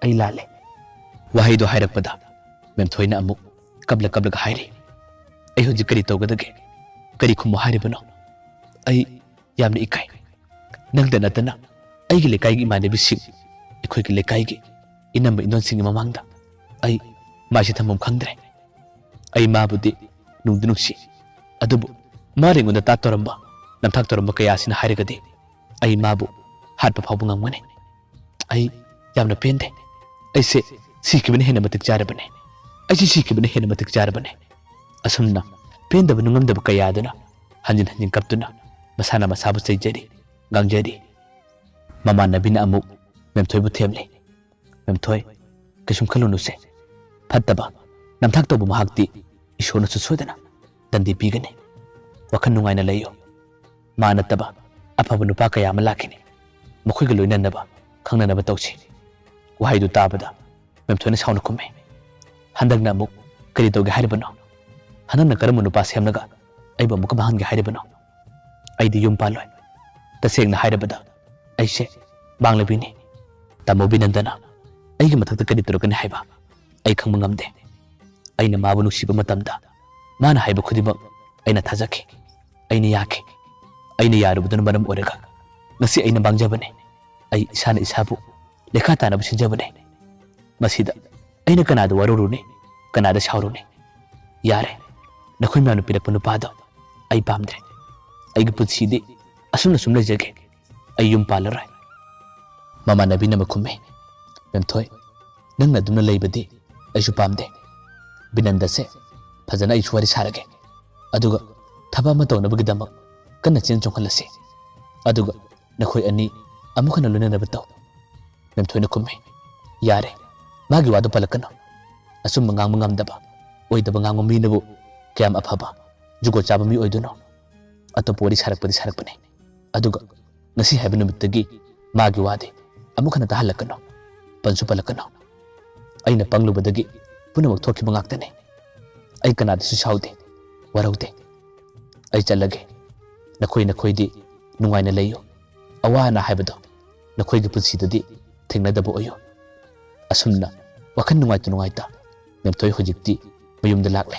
ꯑꯩ ꯂꯥꯜꯂꯦ"꯫ ꯋꯥꯍꯩꯗꯣ ꯍꯥꯏꯔꯛꯄꯗ ꯃꯦꯝꯊꯣꯏꯅ ꯑꯃꯨꯛ ꯀꯞꯂ ꯀꯞꯂꯒ ꯍꯥꯏꯔꯤ, "ꯑꯩ ꯍꯧꯖꯤꯛ ꯀꯔꯤ ꯇꯧꯒꯗꯒꯦ? ꯀꯔꯤ ꯈꯨꯝꯃꯨ ꯍꯥꯏꯔꯤꯕꯅꯣ? ꯑꯩ ꯌꯥꯝꯅ ꯏꯀꯥꯏ꯫ ꯅꯪꯗ ꯅꯠꯇꯅ ꯑꯩꯒꯤ ꯂꯩꯀꯥꯏꯒꯤ ꯏꯃꯥꯟꯅꯕꯤꯁꯤꯡ, ꯑꯩꯈꯣꯏꯒꯤ ꯂꯩꯀꯥꯏꯒꯤ ꯏꯅꯝꯕ ꯏꯟꯗꯣꯟꯁꯤꯡꯒꯤ ꯃꯃꯥꯡꯗ ꯑꯩ ꯃꯥꯏꯁꯦ ꯊꯝꯐꯝ ꯈꯪꯗ꯭ꯔꯦ꯫ ꯑꯩ ꯃꯥꯕꯨꯗꯤ ꯅꯨꯡꯗꯤ ꯅꯨꯡꯁꯤ, ꯑꯗꯨꯕꯨ ꯃꯥꯅ ꯑꯩꯉꯣꯟꯗ ꯇꯥꯠ ꯇꯧꯔꯝꯕ, ꯅꯝꯊꯥꯛ ꯇꯧꯔꯝꯕ ꯀꯌꯥ ꯑꯁꯤꯅ ꯍꯥꯏꯔꯒꯗꯤ ꯑꯩ ꯃꯥꯕꯨ ꯍꯥꯠꯄ ꯐꯥꯎꯕ ꯉꯝꯒꯅꯤ꯫ ꯑꯩ ꯌꯥꯝꯅ ꯄꯦꯟꯗꯦ꯫ ꯑꯩꯁꯦ ꯁꯤꯈꯤꯕꯅ ꯍꯦꯟꯅ ꯃꯇꯤꯛ ꯆꯥꯔꯕꯅꯤ"꯫ ꯑꯩꯁꯦ ꯁꯤꯈꯤꯕꯅ ꯍꯦꯟꯅ ꯃꯇꯤꯛ ꯆꯥꯔꯕꯅꯤ꯫ ꯑꯁꯨꯝꯅ ꯄꯦꯟꯗꯕ ꯅꯨꯡꯉꯝꯗꯕ ꯀꯌꯥꯗꯨꯅ ꯍꯟꯖꯤꯟ ꯍꯟꯖꯤꯟ ꯀꯞꯇꯨꯅ ꯃꯁꯥꯅ ꯃꯁꯥꯕꯨ ꯆꯩꯖꯔꯤ, ꯉꯥꯡꯖꯔꯤ꯫ ꯃꯃꯥꯟꯅꯕꯤꯅ ꯑꯃꯨꯛ ꯃꯦꯝꯊꯣꯏꯕꯨ ꯊꯦꯝꯂꯤ꯫ "ꯃꯦꯝꯊꯣꯏ, ꯀꯩꯁꯨꯝ ꯈꯜꯂꯨꯅꯨꯁꯦ꯫ ꯐꯠꯇꯕ ꯅꯝꯊꯥꯛ ꯇꯧꯕ ꯃꯍꯥꯛꯇꯤ ꯏꯁꯣꯔꯅꯁꯨ ꯁꯣꯏꯗꯅ ꯗꯟꯗꯤ ꯄꯤꯒꯅꯤ꯫ ꯋꯥꯈꯜ ꯅꯨꯡꯉꯥꯏꯅ ꯂꯩꯌꯨ꯫ ꯃꯥ ꯅꯠꯇꯕ ꯑꯐꯕ ꯅꯨꯄꯥ ꯀꯌꯥ ꯑꯃ ꯂꯥꯛꯈꯤꯅꯤ꯫ ꯃꯈꯣꯏꯒ ꯂꯣꯏꯅꯅꯕ, ꯈꯪꯅꯅꯕ ꯇꯧꯁꯤ꯫" ꯋꯥꯍꯩꯗꯨ ꯇꯥꯕꯗ ꯃꯦꯝꯊꯣꯏꯅ ꯁꯥꯎꯅ ꯈꯨꯝꯃꯤ꯫ "ꯍꯟꯗꯛꯅ ꯑꯃꯨꯛ ꯀꯔꯤ ꯇꯧꯒꯦ ꯍꯥꯏꯔꯤꯕꯅꯣ? ꯍꯟꯗꯛꯅ ꯀꯔꯝꯕ ꯅꯨꯄꯥ ꯁꯦꯝꯂꯒ ꯑꯩꯕꯨ ꯑꯃꯨꯛꯀ ꯃꯥꯡꯍꯟꯒꯦ ꯍꯥꯏꯔꯤꯕꯅꯣ? ꯑꯩꯗꯤ ꯌꯨꯝ ꯄꯥꯜꯂꯣꯏ꯫ ꯇꯁꯦꯡꯅ ꯍꯥꯏꯔꯕꯗ ꯑꯩꯁꯦ ꯃꯥꯡꯂꯕꯤꯅꯤ꯫ ꯇꯥꯃꯣ ꯕꯤꯅꯟꯗꯅ ꯑꯩꯒꯤ ꯃꯊꯛꯇ ꯀꯔꯤ ꯇꯧꯔꯛꯀꯅꯤ ꯍꯥꯏꯕ ꯑꯩ ꯈꯪꯕ ꯉꯝꯗꯦ꯫ ꯑꯩꯅ ꯃꯥꯕꯨ ꯅꯨꯡꯁꯤꯕ ꯃꯇꯝꯗ ꯃꯥꯅ ꯍꯥꯏꯕ ꯈꯨꯗꯤꯡꯃꯛ ꯑꯩꯅ ꯊꯥꯖꯈꯤ, ꯑꯩꯅ ꯌꯥꯈꯤ꯫ ꯑꯩꯅ ꯌꯥꯔꯨꯕꯗꯨꯅ ꯃꯔꯝ ꯑꯣꯏꯔꯒ ꯉꯁꯤ ꯑꯩꯅ ꯃꯥꯡꯖꯕꯅꯤ꯫ ꯑꯩ ꯏꯁꯥꯅ ꯏꯁꯥꯕꯨ ꯂꯩꯈꯥ ꯇꯥꯅꯕ ꯁꯤꯟꯖꯕꯅꯤ꯫ ꯃꯁꯤꯗ ꯑꯩꯅ ꯀꯅꯥꯗ ꯋꯥꯔꯧꯔꯨꯅꯤ, ꯀꯅꯥꯗ ꯁꯥꯎꯔꯨꯅꯤ? ꯌꯥꯔꯦ, ꯅꯈꯣꯏ ꯃꯌꯥꯝꯅ ꯄꯤꯔꯛꯄ ꯅꯨꯄꯥꯗꯣ ꯑꯩ ꯄꯥꯝꯗ꯭ꯔꯦ꯫ ꯑꯩꯒꯤ ꯄꯨꯟꯁꯤꯗꯤ ꯑꯁꯨꯝꯅ ꯁꯨꯝ ꯂꯩꯖꯒꯦ꯫ ꯑꯩ ꯌꯨꯝ ꯄꯥꯜꯂꯔꯣꯏ꯫" ꯃꯃꯥꯟꯅꯕꯤꯅ ꯑꯃꯨꯛ ꯈꯨꯝꯃꯤ, "ꯃꯦꯝꯊꯣꯏ, ꯅꯪꯅ ꯑꯗꯨꯝꯅ ꯂꯩꯕꯗꯤ ꯑꯩꯁꯨ ꯄꯥꯝꯗꯦ꯫ ꯕꯤꯅꯟꯗꯁꯦ ꯐꯖꯅ ꯑꯩꯁꯨ ꯋꯥꯔꯤ ꯁꯥꯔꯒꯦ꯫ ꯑꯗꯨꯒ ꯊꯕꯛ ꯑꯃ ꯇꯧꯅꯕꯒꯤꯗꯃꯛ ꯀꯟꯅ ꯆꯦꯟ ꯆꯣꯡꯍꯜꯂꯁꯤ꯫ ꯑꯗꯨꯒ ꯅꯈꯣꯏ ꯑꯅꯤ ꯑꯃꯨꯛ ꯍꯟꯅ ꯂꯣꯏꯅꯅꯕ ꯇꯧ꯫" ꯃꯦꯝꯊꯣꯏꯅ ꯈꯨꯝꯃꯤ, "ꯌꯥꯔꯦ, ꯃꯥꯒꯤ ꯋꯥꯗꯨ ꯄꯜꯂꯛꯀꯅꯨ꯫ ꯑꯆꯨꯝꯕ ꯉꯥꯡꯕ ꯉꯝꯗꯕ, ꯑꯣꯏꯗꯕ ꯉꯥꯡꯕ ꯃꯤꯅꯕꯨ ꯀꯌꯥꯝ ꯑꯐꯕ, ꯖꯨꯒꯣꯠ ꯆꯥꯕ ꯃꯤ ꯑꯣꯏꯗꯣꯏꯅꯣ? ꯑꯇꯣꯞꯄ ꯋꯥꯔꯤ ꯁꯥꯔꯛꯄꯗꯤ ꯁꯥꯔꯛꯄꯅꯤ, ꯑꯗꯨꯒ ꯉꯁꯤ ꯍꯥꯏꯕ ꯅꯨꯃꯤꯠꯇꯒꯤ ꯃꯥꯒꯤ ꯋꯥꯗꯤ ꯑꯃꯨꯛ ꯍꯟꯅ ꯇꯥꯍꯜꯂꯛꯀꯅꯨ, ꯄꯟꯁꯨ ꯄꯜꯂꯛꯀꯅꯨ꯫ ꯑꯩꯅ ꯄꯪꯂꯨꯕꯗꯒꯤ ꯄꯨꯝꯅꯃꯛ ꯊꯣꯛꯈꯤꯕ ꯉꯥꯛꯇꯅꯤ꯫ ꯑꯩ ꯀꯅꯥꯗꯁꯨ ꯁꯥꯎꯗꯦ, ꯋꯥꯔꯧꯗꯦ꯫ ꯑꯩ ꯆꯠꯂꯒꯦ꯫ ꯅꯈꯣꯏ ꯅꯈꯣꯏꯗꯤ ꯅꯨꯡꯉꯥꯏꯅ ꯂꯩꯌꯨ꯫ ꯑꯋꯥ ꯑꯅꯥ ꯍꯥꯏꯕꯗꯣ ꯅꯈꯣꯏꯒꯤ ꯄꯨꯟꯁꯤꯗꯗꯤ ꯊꯦꯡꯅꯗꯕ ꯑꯣꯏꯌꯨ꯫" ꯑꯁꯨꯝꯅ ꯋꯥꯈꯜ ꯅꯨꯡꯉꯥꯏꯇ ꯅꯨꯡꯉꯥꯏꯇ ꯃꯦꯝꯊꯣꯏ ꯍꯧꯖꯤꯛꯇꯤ ꯃꯌꯨꯝꯗ ꯂꯥꯛꯂꯦ꯫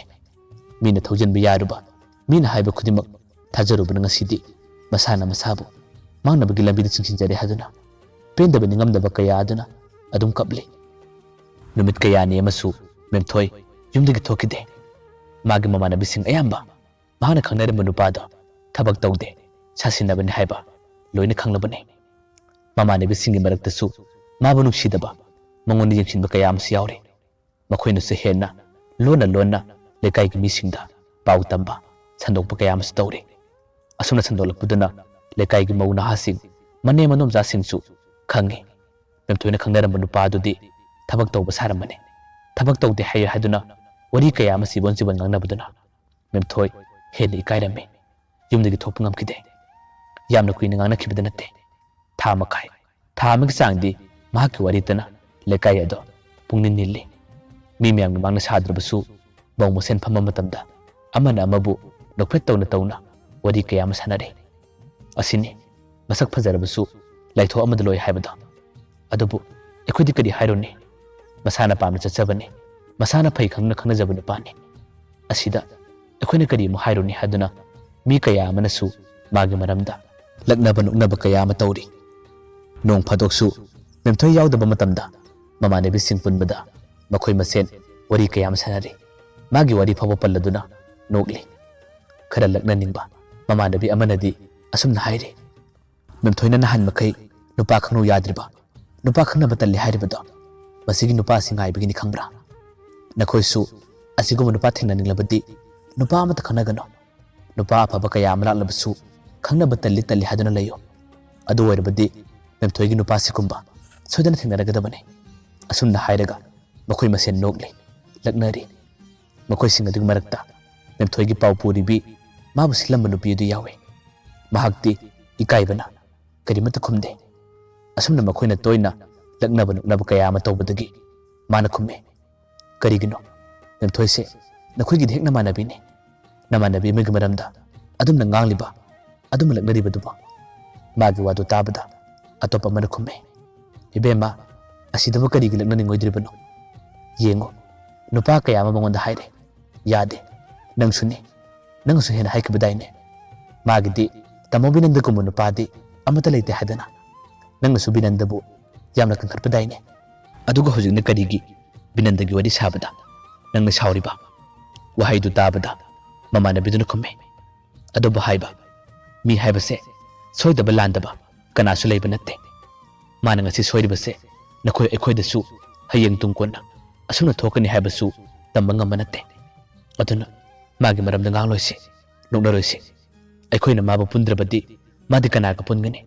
ꯃꯤꯅ ꯊꯧꯖꯤꯟꯕ ꯌꯥꯔꯨꯕ, ꯃꯤꯅ ꯍꯥꯏꯕ ꯈꯨꯗꯤꯡꯃꯛ ꯊꯥꯖꯔꯨꯕꯅ ꯉꯁꯤꯗꯤ ꯃꯁꯥꯅ ꯃꯁꯥꯕꯨ ꯃꯥꯡꯅꯕꯒꯤ ꯂꯝꯕꯤꯗ ꯆꯤꯡꯁꯤꯟꯖꯔꯦ ꯍꯥꯏꯗꯨꯅ ꯄꯦꯟꯗꯕ ꯅꯤꯡꯉꯝꯗꯕ ꯀꯌꯥ ꯑꯗꯨꯅ ꯑꯗꯨꯝ ꯀꯞꯂꯤ꯫ ꯅꯨꯃꯤꯠ ꯀꯌꯥꯅꯤ ꯑꯃꯁꯨ ꯃꯦꯝꯊꯣꯏ ꯌꯨꯝꯗꯒꯤ ꯊꯣꯛꯈꯤꯗꯦ꯫ ꯃꯥꯒꯤ ꯃꯃꯥꯟꯅꯕꯤꯁꯤꯡ ꯑꯌꯥꯝꯕ ꯃꯍꯥꯛꯅ ꯈꯪꯅꯔꯝꯕ ꯅꯨꯄꯥꯗꯣ ꯊꯕꯛ ꯇꯧꯗꯦ, ꯁꯥꯁꯤꯟꯅꯕꯅꯤ ꯍꯥꯏꯕ ꯂꯣꯏꯅ ꯈꯪꯂꯕꯅꯤ꯫ ꯃꯃꯥꯟꯅꯕꯤꯁꯤꯡꯒꯤ ꯃꯔꯛꯇꯁꯨ ꯃꯥꯕꯨ ꯅꯨꯡꯁꯤꯗꯕ, ꯃꯉꯣꯟꯗ ꯌꯦꯡꯁꯤꯟꯕ ꯀꯌꯥ ꯑꯃꯁꯨ ꯌꯥꯎꯔꯤ꯫ ꯃꯈꯣꯏꯅꯁꯨ ꯍꯦꯟꯅ ꯂꯣꯟꯅ ꯂꯣꯟꯅ ꯂꯩꯀꯥꯏꯒꯤ ꯃꯤꯁꯤꯡꯗ ꯄꯥꯎ ꯇꯝꯕ, ꯁꯟꯗꯣꯛꯄ ꯀꯌꯥ ꯑꯃꯁꯨ ꯇꯧꯔꯦ꯫ ꯑꯁꯨꯝꯅ ꯁꯟꯗꯣꯛꯂꯛꯄꯗꯨꯅ ꯂꯩꯀꯥꯏꯒꯤ ꯃꯧ ꯅꯍꯥꯁꯤꯡ, ꯃꯅꯦꯝ ꯃꯅꯣꯝꯆꯥꯁꯤꯡꯁꯨ ꯈꯪꯉꯤ꯫ ꯃꯦꯝꯊꯣꯏꯅ ꯈꯪꯅꯔꯝꯕ ꯅꯨꯄꯥ ꯑꯗꯨꯗꯤ ꯊꯕꯛ ꯇꯧꯕ ꯁꯥꯔꯝꯕꯅꯤ꯫ ꯊꯕꯛ ꯇꯧꯗꯦ ꯍꯥꯏꯌꯦ ꯍꯥꯏꯗꯨꯅ ꯋꯥꯔꯤ ꯀꯌꯥ ꯑꯃ ꯆꯤꯕꯣꯟ ꯆꯤꯕꯣꯟ ꯉꯥꯡꯅꯕꯗꯨꯅ ꯃꯦꯝꯊꯣꯏ ꯍꯦꯟꯅ ꯏꯀꯥꯏꯔꯝꯃꯤ꯫ ꯌꯨꯝꯗꯒꯤ ꯊꯣꯛꯄ ꯉꯝꯈꯤꯗꯦ꯫ ꯌꯥꯝꯅ ꯀꯨꯏꯅ ꯉꯥꯡꯅꯈꯤꯕꯗ ꯅꯠꯇꯦ꯫ ꯊꯥ ꯃꯈꯥꯏ, ꯊꯥ ꯑꯃꯒꯤ ꯆꯥꯡꯗꯤ ꯃꯍꯥꯛꯀꯤ ꯋꯥꯔꯤꯇꯅ ꯂꯩꯀꯥꯏ ꯑꯗꯣ ꯄꯨꯡꯅꯤꯜ ꯅꯤꯜꯂꯤ꯫ ꯃꯤ ꯃꯌꯥꯝꯒꯤ ꯃꯥꯡꯗ ꯁꯥꯗ꯭ꯔꯕꯁꯨ ꯃꯧ ꯃꯁꯦꯟ ꯐꯝꯕ ꯃꯇꯝꯗ ꯑꯃꯅ ꯑꯃꯕꯨ ꯅꯣꯛꯐꯦꯠ ꯇꯧꯅ ꯇꯧꯅ ꯋꯥꯔꯤ ꯀꯌꯥ ꯑꯃ ꯁꯥꯟꯅꯔꯤ꯫ ꯑꯁꯤꯅꯤ ꯃꯁꯛ ꯐꯖꯔꯕꯁꯨ ꯂꯥꯏꯊꯣꯛ ꯑꯃꯗ ꯂꯣꯏ ꯍꯥꯏꯕꯗꯣ꯫ ꯑꯗꯨꯕꯨ ꯑꯩꯈꯣꯏꯗꯤ ꯀꯔꯤ ꯍꯥꯏꯔꯨꯅꯤ? ꯃꯁꯥꯅ ꯄꯥꯝꯅ ꯆꯠꯆꯕꯅꯤ, ꯃꯁꯥꯅ ꯐꯩ ꯈꯪꯅ ꯈꯪꯅꯖꯕ ꯅꯨꯄꯥꯅꯤ꯫ ꯑꯁꯤꯗ ꯑꯩꯈꯣꯏꯅ ꯀꯔꯤ ꯑꯃꯨꯛ ꯍꯥꯏꯔꯨꯅꯤ ꯍꯥꯏꯗꯨꯅ ꯃꯤ ꯀꯌꯥ ꯑꯃꯅꯁꯨ ꯃꯥꯒꯤ ꯃꯔꯝꯗ ꯂꯛꯅꯕ ꯅꯣꯛꯅꯕ ꯀꯌꯥ ꯑꯃ ꯇꯧꯔꯤ꯫ ꯅꯣꯡ ꯐꯥꯗꯣꯛꯁꯨ ꯃꯦꯝꯊꯣꯏ ꯌꯥꯎꯗꯕ ꯃꯇꯝꯗ ꯃꯃꯥꯟꯅꯕꯤꯁꯤꯡ ꯄꯨꯟꯕꯗ ꯃꯈꯣꯏ ꯃꯁꯦꯟ ꯋꯥꯔꯤ ꯀꯌꯥ ꯑꯃ ꯁꯥꯟꯅꯔꯤ꯫ ꯃꯥꯒꯤ ꯋꯥꯔꯤ ꯐꯥꯎꯕ ꯄꯜꯂꯗꯨꯅ ꯅꯣꯛꯂꯤ꯫ ꯈꯔ ꯂꯛꯅꯅꯤꯡꯕ ꯃꯃꯥꯟꯅꯕꯤ ꯑꯃꯅꯗꯤ ꯑꯁꯨꯝꯅ ꯍꯥꯏꯔꯤ, "ꯃꯦꯝꯊꯣꯏꯅ ꯅꯍꯥꯟ ꯃꯈꯩ ꯅꯨꯄꯥ ꯈꯪꯅꯧ ꯌꯥꯗ꯭ꯔꯤꯕ ꯅꯨꯄꯥ ꯈꯪꯅꯕ ꯇꯜꯂꯤ ꯍꯥꯏꯔꯤꯕꯗꯣ ꯃꯁꯤꯒꯤ ꯅꯨꯄꯥꯁꯤ ꯉꯥꯏꯕꯒꯤꯅꯤ ꯈꯪꯕ꯭ꯔꯥ? ꯅꯈꯣꯏꯁꯨ ꯑꯁꯤꯒꯨꯝꯕ ꯅꯨꯄꯥ ꯊꯦꯡꯅꯅꯤꯡꯂꯕꯗꯤ ꯅꯨꯄꯥ ꯑꯃꯠꯇ ꯈꯪꯅꯒꯅꯨ꯫ ꯅꯨꯄꯥ ꯑꯐꯕ ꯀꯌꯥ ꯑꯃ ꯂꯥꯛꯂꯕꯁꯨ ꯈꯪꯅꯕ ꯇꯜꯂꯤ ꯇꯜꯂꯤ ꯍꯥꯏꯗꯨꯅ ꯂꯩꯌꯨ꯫ ꯑꯗꯨ ꯑꯣꯏꯔꯕꯗꯤ ꯃꯦꯝꯊꯣꯏꯒꯤ ꯅꯨꯄꯥꯁꯤꯒꯨꯝꯕ ꯁꯣꯏꯗꯅ ꯊꯦꯡꯅꯔꯒꯗꯕꯅꯤ"꯫ ꯑꯁꯨꯝꯅ ꯍꯥꯏꯔꯒ ꯃꯈꯣꯏ ꯃꯁꯦꯟ ꯅꯣꯛꯂꯤ, ꯂꯛꯅꯔꯤ꯫ ꯃꯈꯣꯏꯁꯤꯡ ꯑꯗꯨꯒꯤ ꯃꯔꯛꯇ ꯃꯦꯝꯊꯣꯏꯒꯤ ꯄꯥꯎ ꯄꯨꯔꯤꯕꯤ ꯃꯥꯕꯨ ꯁꯤꯜꯂꯝꯕ ꯅꯨꯄꯤ ꯑꯗꯨ ꯌꯥꯎꯏ꯫ ꯃꯍꯥꯛꯇꯤ ꯏꯀꯥꯏꯕꯅ ꯀꯔꯤꯃꯠꯇ ꯈꯨꯝꯗꯦ꯫ ꯑꯁꯨꯝꯅ ꯃꯈꯣꯏꯅ ꯇꯣꯏꯅ ꯂꯛꯅꯕ ꯅꯣꯛꯅꯕ ꯀꯌꯥ ꯑꯃ ꯇꯧꯕꯗꯒꯤ ꯃꯥꯅ ꯈꯨꯝꯃꯤ, "ꯀꯔꯤꯒꯤꯅꯣ? ꯃꯦꯝꯊꯣꯏꯁꯦ ꯅꯈꯣꯏꯒꯤꯗꯤ ꯍꯦꯛ ꯅꯃꯥꯟꯅꯕꯤꯅꯤ꯫ ꯅꯃꯥꯟꯅꯕꯤ ꯑꯃꯒꯤ ꯃꯔꯝꯗ ꯑꯗꯨꯝꯅ ꯉꯥꯡꯂꯤꯕ, ꯑꯗꯨꯝꯅ ꯂꯛꯅꯔꯤꯕꯗꯨꯕꯣ?" ꯃꯥꯒꯤ ꯋꯥꯗꯨ ꯇꯥꯕꯗ ꯑꯇꯣꯞꯄ ꯑꯃꯅ ꯈꯨꯝꯃꯤ, "ꯏꯕꯦꯝꯃ, ꯑꯁꯤꯗꯕꯨ ꯀꯔꯤꯒꯤ ꯂꯛꯅꯅꯤꯡꯉꯣꯏꯗ꯭ꯔꯤꯕꯅꯣ? ꯌꯦꯡꯉꯨ, ꯅꯨꯄꯥ ꯀꯌꯥ ꯑꯃ ꯃꯉꯣꯟꯗ ꯍꯥꯏꯔꯦ, ꯌꯥꯗꯦ꯫ ꯅꯪꯁꯨꯅꯤ, ꯅꯪꯅꯁꯨ ꯍꯦꯟꯅ ꯍꯥꯏꯈꯤꯕꯗꯥꯏꯅꯦ? ꯃꯥꯒꯤꯗꯤ ꯇꯥꯃꯣ ꯕꯤꯅꯟꯗꯒꯨꯝꯕ ꯅꯨꯄꯥꯗꯤ ꯑꯃꯠꯇ ꯂꯩꯇꯦ ꯍꯥꯏꯗꯅ꯫ ꯅꯪꯅꯁꯨ ꯕꯤꯅꯟꯗꯕꯨ ꯌꯥꯝꯅ ꯀꯟꯈꯠꯄꯗꯥꯏꯅꯦ? ꯑꯗꯨꯒ ꯍꯧꯖꯤꯛꯅ ꯀꯔꯤꯒꯤ ꯕꯤꯅꯟꯗꯒꯤ ꯋꯥꯔꯤ ꯁꯥꯕꯗ ꯅꯪꯅ ꯁꯥꯎꯔꯤꯕ?" ꯋꯥꯍꯩꯗꯨ ꯇꯥꯕꯗ ꯃꯃꯥꯟꯅꯕꯤꯗꯨꯅ ꯈꯨꯝꯃꯤ, "ꯑꯗꯨꯕꯨ ꯍꯥꯏꯕ ꯃꯤ ꯍꯥꯏꯕꯁꯦ ꯁꯣꯏꯗꯕ ꯂꯥꯟꯗꯕ ꯀꯅꯥꯁꯨ ꯂꯩꯕ ꯅꯠꯇꯦ꯫ ꯃꯥꯅ ꯉꯁꯤ ꯁꯣꯏꯔꯤꯕꯁꯦ ꯅꯈꯣꯏ ꯑꯩꯈꯣꯏꯗꯁꯨ ꯍꯌꯦꯡ ꯇꯨꯡ ꯀꯣꯟꯅ ꯑꯁꯨꯝꯅ ꯊꯣꯛꯀꯅꯤ ꯍꯥꯏꯕꯁꯨ ꯇꯝꯕ ꯉꯝꯕ ꯅꯠꯇꯦ꯫ ꯑꯗꯨꯅ ꯃꯥꯒꯤ ꯃꯔꯝꯗ ꯉꯥꯡꯂꯣꯏꯁꯤ, ꯅꯣꯛꯅꯔꯣꯏꯁꯤ꯫ ꯑꯩꯈꯣꯏꯅ ꯃꯥꯕꯨ ꯄꯨꯟꯗ꯭ꯔꯕꯗꯤ ꯃꯥꯗꯤ ꯀꯅꯥꯒ ꯄꯨꯟꯒꯅꯤ?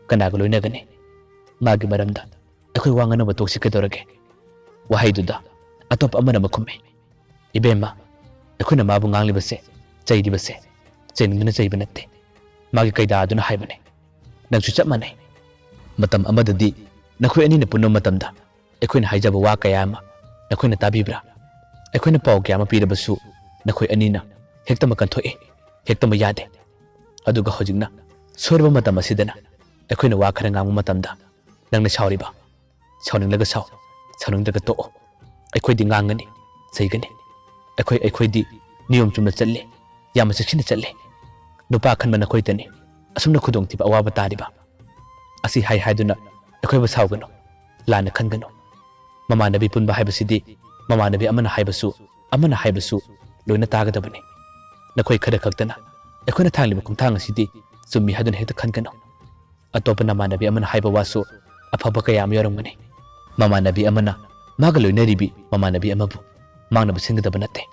ꯀꯅꯥꯒ ꯂꯣꯏꯅꯒꯅꯤ? ꯃꯥꯒꯤ ꯃꯔꯝꯗ ꯑꯩꯈꯣꯏ ꯋꯥ ꯉꯥꯡꯅꯕ ꯇꯣꯛꯁꯤ ꯀꯩꯗꯧꯔꯒꯦ?" ꯋꯥꯍꯩꯗꯨꯗ ꯑꯇꯣꯞꯄ ꯑꯃꯅ ꯑꯃꯨꯛ ꯈꯨꯝꯃꯤ, "ꯏꯕꯦꯝꯃ, ꯑꯩꯈꯣꯏꯅ ꯃꯥꯕꯨ ꯉꯥꯡꯂꯤꯕꯁꯦ, ꯆꯩꯔꯤꯕꯁꯦ, ꯆꯩꯅꯤꯡꯗꯨꯅ ꯆꯩꯕ ꯅꯠꯇꯦ꯫ ꯃꯥꯒꯤ ꯀꯩꯗꯥꯗꯨꯅ ꯍꯥꯏꯕꯅꯦ꯫ ꯅꯪꯁꯨ ꯆꯞ ꯃꯥꯟꯅꯩ꯫ ꯃꯇꯝ ꯑꯃꯗꯗꯤ ꯅꯈꯣꯏ ꯑꯅꯤꯅ ꯄꯨꯟꯕ ꯃꯇꯝꯗ ꯑꯩꯈꯣꯏꯅ ꯍꯥꯏꯖꯕ ꯋꯥ ꯀꯌꯥ ꯑꯃ ꯅꯈꯣꯏꯅ ꯇꯥꯕꯤꯕ꯭ꯔꯥ? ꯑꯩꯈꯣꯏꯅ ꯄꯥꯎ ꯀꯌꯥ ꯑꯃ ꯄꯤꯔꯕꯁꯨ ꯅꯈꯣꯏ ꯑꯅꯤꯅ ꯍꯦꯛꯇꯃꯛ ꯀꯟꯊꯣꯛꯏ, ꯍꯦꯛꯇꯃꯛ ꯌꯥꯗꯦ꯫ ꯑꯗꯨꯒ ꯍꯧꯖꯤꯛꯅ ꯁꯣꯏꯔꯕ ꯃꯇꯝ ꯑꯁꯤꯗꯅ ꯑꯩꯈꯣꯏꯅ ꯋꯥ ꯈꯔ ꯉꯥꯡꯕ ꯃꯇꯝꯗ ꯅꯪꯅ ꯁꯥꯎꯔꯤꯕ꯫ ꯁꯥꯎꯅꯤꯡꯂꯒ ꯁꯥꯎ, ꯁꯥꯎꯅꯤꯡꯗ꯭ꯔꯒ ꯇꯣꯛꯑꯣ꯫ ꯑꯩꯈꯣꯏꯗꯤ ꯉꯥꯡꯒꯅꯤ, ꯆꯩꯒꯅꯤ꯫ ꯑꯩꯈꯣꯏ, ꯑꯩꯈꯣꯏꯗꯤ ꯅꯤꯌꯣꯝ ꯆꯨꯝꯅ ꯆꯠꯂꯤ, ꯌꯥꯝꯅ ꯆꯦꯛꯁꯤꯟꯅ ꯆꯠꯂꯤ꯫ ꯅꯨꯄꯥ ꯈꯟꯕ ꯅꯈꯣꯏꯇꯅꯤ ꯑꯁꯨꯝꯅ ꯈꯨꯗꯣꯡꯊꯤꯕ ꯑꯋꯥꯕ ꯇꯥꯔꯤꯕ꯫ ꯑꯁꯤ ꯍꯥꯏ ꯍꯥꯏꯗꯨꯅ ꯑꯩꯈꯣꯏꯕꯨ ꯁꯥꯎꯒꯅꯨ, ꯂꯥꯟꯅ ꯈꯟꯒꯅꯨ꯫ ꯃꯃꯥꯟꯅꯕꯤ ꯄꯨꯟꯕ ꯍꯥꯏꯕꯁꯤꯗꯤ ꯃꯃꯥꯟꯅꯕꯤ ꯑꯃꯅ ꯍꯥꯏꯕꯁꯨ, ꯑꯃꯅ ꯍꯥꯏꯕꯁꯨ ꯂꯣꯏꯅ ꯇꯥꯒꯗꯕꯅꯤ꯫ ꯅꯈꯣꯏ ꯈꯔ ꯈꯛꯇꯅ ꯑꯩꯈꯣꯏꯅ ꯊꯥꯡꯂꯤꯕ ꯈꯣꯡꯊꯥꯡ ꯑꯁꯤꯗꯤ ꯆꯨꯝꯃꯤ ꯍꯥꯏꯗꯨꯅ ꯍꯦꯛꯇ ꯈꯟꯒꯅꯨ꯫ ꯑꯇꯣꯞꯄ ꯅꯃꯥꯟꯅꯕꯤ ꯑꯃꯅ ꯍꯥꯏꯕ ꯋꯥꯁꯨ ꯑꯐꯕ ꯀꯌꯥ ꯑꯃ ꯌꯥꯎꯔꯝꯒꯅꯤ꯫ ꯃꯃꯥꯟꯅꯕꯤ ꯑꯃꯅ ꯃꯥꯒ ꯂꯣꯏꯅꯔꯤꯕꯤ ꯃꯃꯥꯟꯅꯕꯤ ꯑꯃꯕꯨ ꯃꯥꯡꯅꯕ ꯁꯤꯟꯒꯗꯕ ꯅꯠꯇꯦ꯫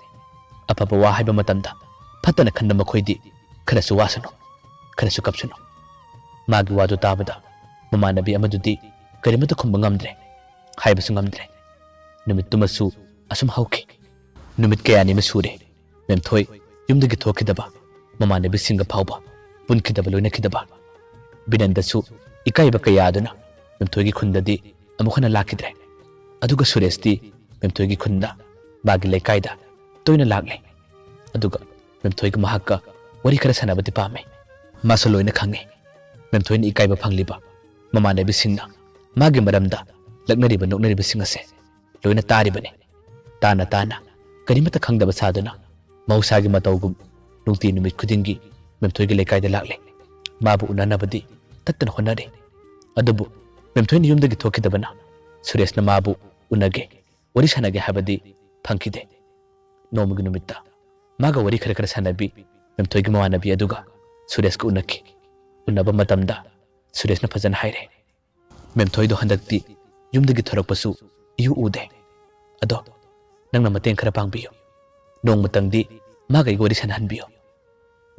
ꯑꯐꯕ ꯋꯥ ꯍꯥꯏꯕ ꯃꯇꯝꯗ ꯐꯠꯇꯅ ꯈꯟꯕ ꯃꯈꯣꯏꯗꯤ ꯈꯔꯁꯨ ꯋꯥꯁꯅꯨ, ꯈꯔꯁꯨ ꯀꯞꯁꯅꯨ꯫ ꯃꯥꯒꯤ ꯋꯥꯗꯨ ꯇꯥꯕꯗ ꯃꯃꯥꯟꯅꯕꯤ ꯑꯃꯗꯨꯗꯤ ꯀꯔꯤꯃꯠꯇ ꯈꯨꯝꯕ ꯉꯝꯗ꯭ꯔꯦ, ꯍꯥꯏꯕꯁꯨ ꯉꯝꯗ꯭ꯔꯦ꯫ ꯅꯨꯃꯤꯠꯇꯨꯃꯁꯨ ꯑꯁꯨꯝ ꯍꯧꯈꯤ꯫ ꯅꯨꯃꯤꯠ ꯀꯌꯥꯅꯤ ꯑꯃ ꯁꯨꯔꯦ ꯃꯦꯝꯊꯣꯏ ꯌꯨꯝꯗꯒꯤ ꯊꯣꯛꯈꯤꯗꯕ, ꯃꯃꯥꯟꯅꯕꯤꯁꯤꯡꯒ ꯐꯥꯎꯕ ꯄꯨꯟꯈꯤꯗꯕ, ꯂꯣꯏꯅꯈꯤꯗꯕ꯫ ꯕꯤꯅꯟꯗꯁꯨ ꯏꯀꯥꯏꯕ ꯀꯌꯥꯗꯨꯅ ꯃꯦꯝꯊꯣꯏꯒꯤ ꯈꯨꯟꯗꯗꯤ ꯑꯃꯨꯛ ꯍꯟꯅ ꯂꯥꯛꯈꯤꯗ꯭ꯔꯦ꯫ ꯑꯗꯨꯒ ꯁꯨꯔꯦꯁꯇꯤ ꯃꯦꯝꯊꯣꯏꯒꯤ ꯈꯨꯟꯗ, ꯃꯥꯒꯤ ꯂꯩꯀꯥꯏꯗ ꯇꯣꯏꯅ ꯂꯥꯛꯂꯦ꯫ ꯑꯗꯨꯒ ꯃꯦꯝꯊꯣꯏꯒ ꯃꯍꯥꯛꯀ ꯋꯥꯔꯤ ꯈꯔ ꯁꯥꯟꯅꯕꯗꯤ ꯄꯥꯝꯃꯤ꯫ ꯃꯥꯁꯨ ꯂꯣꯏꯅ ꯈꯪꯉꯤ꯫ ꯃꯦꯝꯊꯣꯏꯅ ꯏꯀꯥꯏꯕ ꯐꯪꯂꯤꯕ ꯃꯃꯥꯟꯅꯕꯤꯁꯤꯡꯅ ꯃꯥꯒꯤ ꯃꯔꯝꯗ ꯂꯛꯅꯔꯤꯕ ꯅꯣꯛꯅꯔꯤꯕꯁꯤꯡ ꯑꯁꯦ ꯂꯣꯏꯅ ꯇꯥꯔꯤꯕꯅꯤ꯫ ꯇꯥꯅ ꯇꯥꯅ ꯀꯔꯤꯃꯠꯇ ꯈꯪꯗꯕ ꯁꯥꯗꯨꯅ ꯃꯍꯧꯁꯥꯒꯤ ꯃꯇꯧꯒꯨꯝ ꯅꯨꯡꯇꯤ ꯅꯨꯃꯤꯠ ꯈꯨꯗꯤꯡꯒꯤ ꯃꯦꯝꯊꯣꯏꯒꯤ ꯂꯩꯀꯥꯏꯗ ꯂꯥꯛꯂꯦ꯫ ꯃꯥꯕꯨ ꯎꯅꯅꯕꯗꯤ ꯇꯠꯇꯅ ꯍꯣꯠꯅꯔꯤ꯫ ꯑꯗꯨꯕꯨ ꯃꯦꯝꯊꯣꯏꯅ ꯌꯨꯝꯗꯒꯤ ꯊꯣꯛꯈꯤꯗꯕꯅ ꯁꯨꯔꯦꯁꯅ ꯃꯥꯕꯨ ꯎꯅꯒꯦ, ꯋꯥꯔꯤ ꯁꯥꯟꯅꯒꯦ ꯍꯥꯏꯕꯗꯤ ꯐꯪꯈꯤꯗꯦ꯫ ꯅꯣꯡꯃꯒꯤ ꯅꯨꯃꯤꯠꯇ ꯃꯥꯒ ꯋꯥꯔꯤ ꯈꯔ ꯈꯔ ꯁꯥꯟꯅꯕꯤ ꯃꯦꯝꯊꯣꯏꯒꯤ ꯃꯃꯥꯟꯅꯕꯤ ꯑꯗꯨꯒ ꯁꯨꯔꯦꯁꯀ ꯎꯅꯈꯤ꯫ ꯎꯅꯕ ꯃꯇꯝꯗ ꯁꯨꯔꯦꯁꯅ ꯐꯖꯅ ꯍꯥꯏꯔꯦ, "ꯃꯦꯝꯊꯣꯏꯗꯣ ꯍꯟꯗꯛꯇꯤ ꯌꯨꯝꯗꯒꯤ ꯊꯣꯔꯛꯄꯁꯨ ꯏꯎ ꯎꯗꯦ꯫ ꯑꯗꯣ ꯅꯪꯅ ꯃꯇꯦꯡ ꯈꯔ ꯄꯥꯡꯕꯤꯌꯨ꯫ ꯅꯣꯡꯃꯇꯪꯗꯤ ꯃꯥꯒ ꯑꯩꯒ ꯋꯥꯔꯤ ꯁꯥꯟꯅꯍꯟꯕꯤꯌꯨ꯫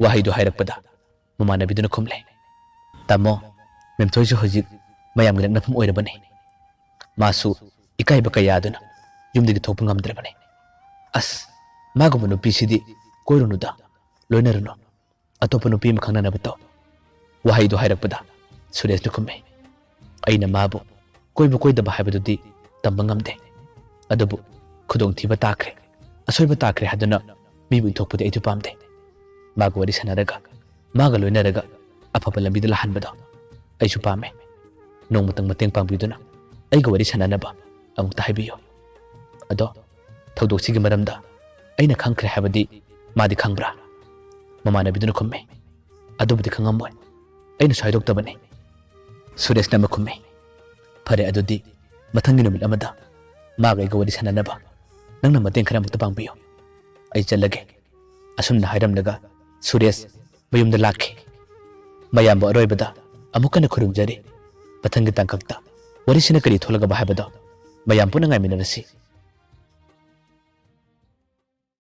ꯋꯥꯍꯩꯗꯨ ꯍꯥꯏꯔꯛꯄꯗ ꯃꯃꯥꯟꯅꯕꯤꯗꯨꯅ ꯈꯨꯝꯂꯦ, "ꯇꯥꯃꯣ, ꯃꯦꯝꯊꯣꯏꯁꯨ ꯍꯧꯖꯤꯛ ꯃꯌꯥꯝꯒꯤ ꯅꯛꯅꯐꯝ ꯑꯣꯏꯔꯕꯅꯤ꯫ ꯃꯥꯁꯨ ꯏꯀꯥꯏꯕ ꯀꯌꯥꯗꯨꯅ ꯌꯨꯝꯗꯒꯤ ꯊꯣꯛꯄ ꯉꯝꯗ꯭ꯔꯕꯅꯤ꯫ ꯑꯁ, ꯃꯥꯒꯨꯝꯕ ꯅꯨꯄꯤꯁꯤꯗꯤ ꯀꯣꯏꯔꯨꯅꯨꯗ, ꯂꯣꯏꯅꯔꯨꯅꯨ꯫ ꯑꯇꯣꯞꯄ ꯅꯨꯄꯤ ꯑꯃ ꯈꯪꯅꯅꯕ ꯇꯧ"꯫ ꯋꯥꯍꯩꯗꯨ ꯍꯥꯏꯔꯛꯄꯗ ꯁꯨꯔꯦꯁꯅ ꯈꯨꯝꯃꯤ, "ꯑꯩꯅ ꯃꯥꯕꯨ ꯀꯣꯏꯕ ꯀꯣꯏꯗꯕ ꯍꯥꯏꯕꯗꯨꯗꯤ ꯇꯝꯕ ꯉꯝꯗꯦ꯫ ꯑꯗꯨꯕꯨ ꯈꯨꯗꯣꯡꯊꯤꯕ ꯇꯥꯈ꯭ꯔꯦ, ꯑꯁꯣꯏꯕ ꯇꯥꯈ꯭ꯔꯦ ꯍꯥꯏꯗꯨꯅ ꯃꯤꯕꯨ ꯏꯟꯊꯣꯛꯄꯗꯤ ꯑꯩꯗꯤ ꯄꯥꯝꯗꯦ꯫ ꯃꯥꯒ ꯋꯥꯔꯤ ꯁꯥꯟꯅꯔꯒ, ꯃꯥꯒ ꯂꯣꯏꯅꯔꯒ ꯑꯐꯕ ꯂꯝꯕꯤꯗ ꯂꯥꯛꯍꯟꯕꯗꯣ ꯑꯩꯁꯨ ꯄꯥꯝꯃꯦ꯫ ꯅꯣꯡꯃꯇꯪ ꯃꯇꯦꯡ ꯄꯥꯡꯕꯤꯗꯨꯅ ꯑꯩꯒ ꯋꯥꯔꯤ ꯁꯥꯟꯅꯅꯕ ꯑꯃꯨꯛꯇ ꯍꯥꯏꯕꯤꯌꯨ꯫ ꯑꯗꯣ ꯊꯧꯗꯣꯛꯁꯤꯒꯤ ꯃꯔꯝꯗ ꯑꯩꯅ ꯈꯪꯈ꯭ꯔꯦ ꯍꯥꯏꯕꯗꯤ ꯃꯥꯗꯤ ꯈꯪꯕ꯭ꯔꯥ?" ꯃꯃꯥꯟꯅꯕꯤꯗꯨꯅ ꯈꯨꯝꯃꯤ, "ꯑꯗꯨꯕꯨꯗꯤ ꯈꯪꯉꯝꯃꯣꯏ, ꯑꯩꯅꯁꯨ ꯍꯥꯏꯗꯣꯛꯇꯕꯅꯤ"꯫ ꯁꯨꯔꯦꯁꯅ ꯑꯃ ꯈꯨꯝꯃꯤ, "ꯐꯔꯦ, ꯑꯗꯨꯗꯤ ꯃꯊꯪꯒꯤ ꯅꯨꯃꯤꯠ ꯑꯃꯗ ꯃꯥꯒ ꯑꯩꯒ ꯋꯥꯔꯤ ꯁꯥꯟꯅꯅꯕ ꯅꯪꯅ ꯃꯇꯦꯡ ꯈꯔ ꯑꯃꯨꯛꯇ ꯄꯥꯡꯕꯤꯌꯨ꯫ ꯑꯩ ꯆꯠꯂꯒꯦ"꯫ ꯑꯁꯨꯝꯅ ꯍꯥꯏꯔꯝꯂꯒ ꯁꯨꯔꯦꯁ ꯃꯌꯨꯝꯗ ꯂꯥꯛꯈꯤ꯫ ꯃꯌꯥꯝꯕꯨ ꯑꯔꯣꯏꯕꯗ ꯑꯃꯨꯛ ꯍꯟꯅ ꯈꯨꯔꯨꯝꯖꯔꯤ꯫ ꯃꯊꯪꯒꯤ ꯇꯥꯡꯀꯛꯇ ꯋꯥꯔꯤꯁꯤꯅ ꯀꯔꯤ ꯊꯣꯛꯂꯒꯕ ꯍꯥꯏꯕꯗꯣ ꯃꯌꯥꯝ ꯄꯨꯟꯅ ꯉꯥꯏꯃꯤꯟꯅꯔꯁꯤ꯫